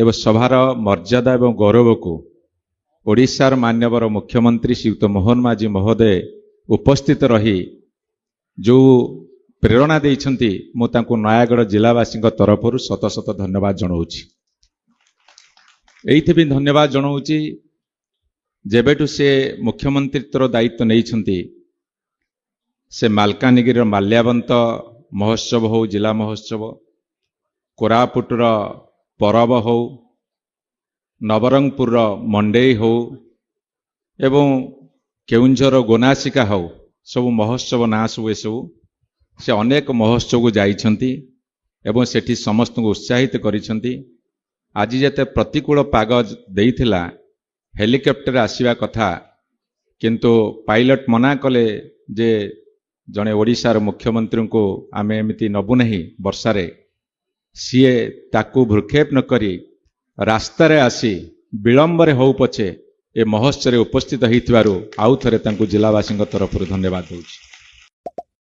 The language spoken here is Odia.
ଏବଂ ସଭାର ମର୍ଯ୍ୟାଦା ଏବଂ ଗୌରବକୁ ଓଡ଼ିଶାର ମାନ୍ୟବର ମୁଖ୍ୟମନ୍ତ୍ରୀ ଶ୍ରୀଯୁକ୍ତ ମୋହନ ମାଝୀ ମହୋଦୟ ଉପସ୍ଥିତ ରହି ଯେଉଁ ପ୍ରେରଣା ଦେଇଛନ୍ତି, ମୁଁ ତାଙ୍କୁ ନୟାଗଡ଼ ଜିଲ୍ଲାବାସୀଙ୍କ ତରଫରୁ ଶତ ଶତ ଧନ୍ୟବାଦ ଜଣାଉଛି। ଏଇଥିପାଇଁ ଧନ୍ୟବାଦ ଜଣାଉଛି, ଯେବେଠୁ ସେ ମୁଖ୍ୟମନ୍ତ୍ରୀତ୍ୱର ଦାୟିତ୍ୱ ନେଇଛନ୍ତି, ସେ ମାଲକାନଗିରିର ମାଲ୍ୟାବନ୍ତ ମହୋତ୍ସବ ହଉ, ଜିଲ୍ଲା ମହୋତ୍ସବ, କୋରାପୁଟର ପରବ ହଉ, ନବରଙ୍ଗପୁରର ମଣ୍ଡେଇ ହଉ ଏବଂ କେଉଁଝର ଗୋନାସିକା ହଉ, ସବୁ ମହୋତ୍ସବ ନାଁ ସବୁ ଏସବୁ, ସେ ଅନେକ ମହୋତ୍ସବକୁ ଯାଇଛନ୍ତି ଏବଂ ସେଠି ସମସ୍ତଙ୍କୁ ଉତ୍ସାହିତ କରିଛନ୍ତି। ଆଜି ଯେତେ ପ୍ରତିକୂଳ ପାଗ ଦେଇଥିଲା, ହେଲିକପ୍ଟର ଆସିବା କଥା, କିନ୍ତୁ ପାଇଲଟ ମନା କଲେ ଯେ ଜଣେ ଓଡ଼ିଶାର ମୁଖ୍ୟମନ୍ତ୍ରୀଙ୍କୁ ଆମେ ଏମିତି ନେବୁ ନାହିଁ ବର୍ଷାରେ। ସିଏ ତାକୁ ଭ୍ରୂକ୍ଷେପ ନ କରି ରାସ୍ତାରେ ଆସି ବିଳମ୍ବରେ ହଉ ପଛେ ଏ ମହୋତ୍ସବରେ ଉପସ୍ଥିତ ହୋଇଥିବାରୁ ଆଉ ଥରେ ତାଙ୍କୁ ଜିଲ୍ଲାବାସୀଙ୍କ ତରଫରୁ ଧନ୍ୟବାଦ ଦେଉଛି।